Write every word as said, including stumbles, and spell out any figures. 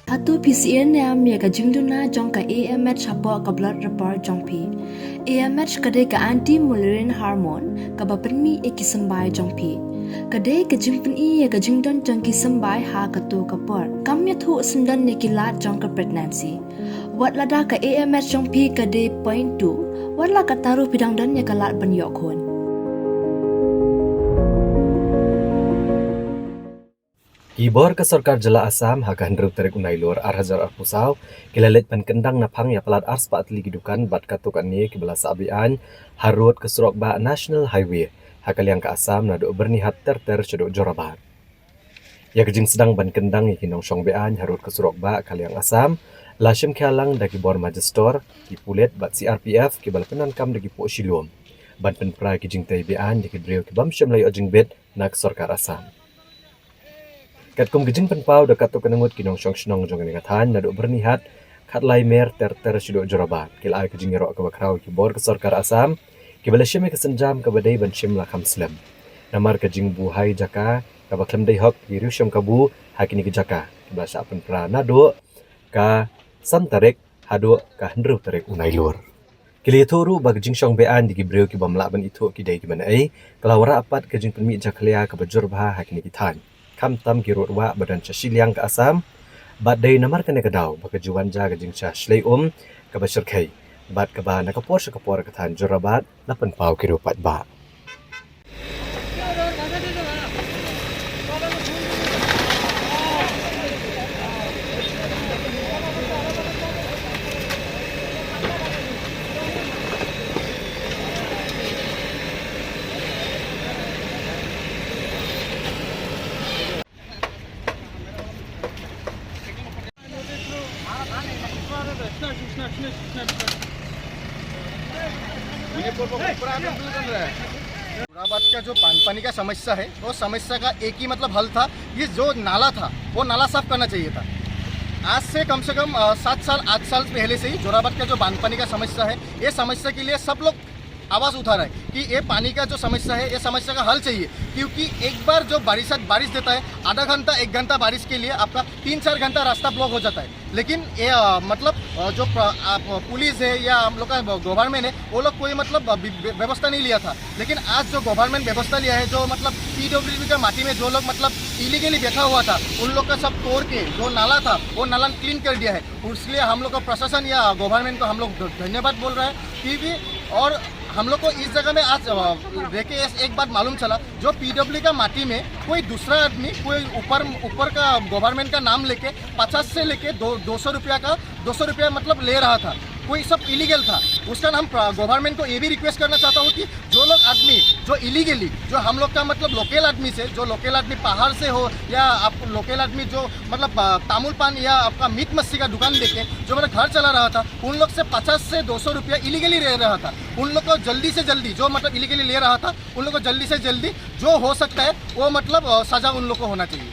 Hato phi sngewthuh ne em ïa ka jingduna jong ka A M H hapoh ka blood report jong phi? A M H ka dei ka anti-malarian hormone kaba pynmih ïa ki symbai jong phi. Ka dei ka jingpyni ïa ka jingdon jong ki symbai ha kato ka por. Kam ïathuh syndon ïa ki lad jong ka pregnancy. Wat lada ka A M H jong phi ka dei point two, wat la katta ruh phi dang don ïa ka lad ban ïoh khun. Ki bor ka sorkar jylla Assam ha ka hynriew tarik u Nailur ar hajar arphew saw ki la leit ban kyndang naphang ïa palat arspah tylli ki dukan bad katto katne kiba la sah be-aiñ harud ka surok bah National Highway ha ka liang ka Assam naduh Byrnihat ter ter shaduh Jorabat. Ïa ka jingsdang ban kyndang ïa ki nongshong be-aiñ harud ka surok bah ka liang Assam la shim khia lang da ki bor Magistor, ki pulit bad C R P F kiba la pyndonkam da ki poh shilliang ban pynpra ïa ki jingtei be-aiñ ïa ki briew ki bym shym la ïoh jingbit na ka sorkar Assam. Katkum ka jingpynpaw da katto katne ngut ki nongshong shnong jong kane ka thaiñ naduh Byrnihat, Khatlai Mer ter ter shaduh Jorabat ki la ai ka jingïaroh kaba khraw ïa ki bor ka sorkar Assam kiba la shim ïa ka sienjam kaba dei ban shim la kham slem. Namar ka jingbuhai jaka kaba khlem dei hok ïa ki riew shim kabu ha kine ki jaka kiba la shah pynpra naduh ka san tarik haduh ka hynriew tarik u Nailur. Ki la ïathuh ruh ba ka jingshong be-aiñ da ki briew ki bym lah ban ithuh ki dei kiba naei ka la wanrah pat ka jingpynmih jakhlia kaba jur bha ha kine ki thaiñ, khamtam ki rud wah ba don sha shiliang ka Assam. Bad dei namar kane ka daw ba ka ju wan jia ka jingshah shlei um kaba shyrkhei bad kaba na ka por sha ka por ka thaiñ Jorabat la pynpaw ki riew paidbah. जोराबाद का जो बांधपानी का समस्या है, वो समस्या का एक ही मतलब हल था, ये जो नाला था, वो नाला साफ करना चाहिए था। आज से कम से कम, अ, सात साल, आठ साल पहले से ही जोराबाद का जो बांधपानी का समस्या है, ये समस्या के लिए सब लोग आवाज उठा रहे हैं कि ये पानी का जो समस्या है, ये समस्या का हल चाहिए, क्योंकि एक बार जो बारिश, बारिश देता है, आधा घंटा, एक घंटा बारिश के लिए आपका तीन चार घंटा रास्ता ब्लॉक हो जाता है। लेकिन ये, अ, मतलब, अ, जो प्र-, आप, पुलिस है या हम लोग का गवर्नमेंट है, वो लोग कोई मतलब, अ, बि-, बि-, व्यवस्था नहीं लिया था। लेकिन आज जो गवर्नमेंट व्यवस्था लिया है, जो मतलब पीडब्ल्यूडी का माटी में जो लोग मतलब इलीगली बैठा हुआ था, उन लोग का सब तोड़ के जो नाला था, वो नाला क्लीन कर दिया है। इसलिए हम लोग का प्रशासन या गवर्नमेंट को हम लोग ध-, धन्यवाद बोल रहे हैं। फिर भी और हम लोग को इस जगह में आज, अ, रह के एक बात मालूम चला, जो पीडब्ल्यू का माटी में कोई दूसरा आदमी, कोई ऊपर, ऊपर का गवर्नमेंट का नाम लेके पचास से लेके दो, दो सौ रुपया का, दो सौ रुपया मतलब ले रहा था, कोई सब इलीगल था। उसका हम प्र-, गवर्नमेंट को ये भी रिक्वेस्ट करना चाहता हूँ कि जो लोग आदमी, जो इलीगली, जो हम लोग का मतलब लोकल आदमी से, जो लोकल आदमी पहाड़ से हो या आप लोकल आदमी जो मतलब, अ, तामुल पान या आपका मीट मच्छी का दुकान देके जो मेरा घर चला रहा था, उन लोग से पचास से दो सौ रुपया इलीगली ले रहा था। उन लोग को जल्दी से जल्दी, जो मतलब इलीगली ले रहा था, उन लोग को जल्दी से जल्दी जो हो सकता है वो मतलब, अ, सजा उन लोग को होना चाहिए।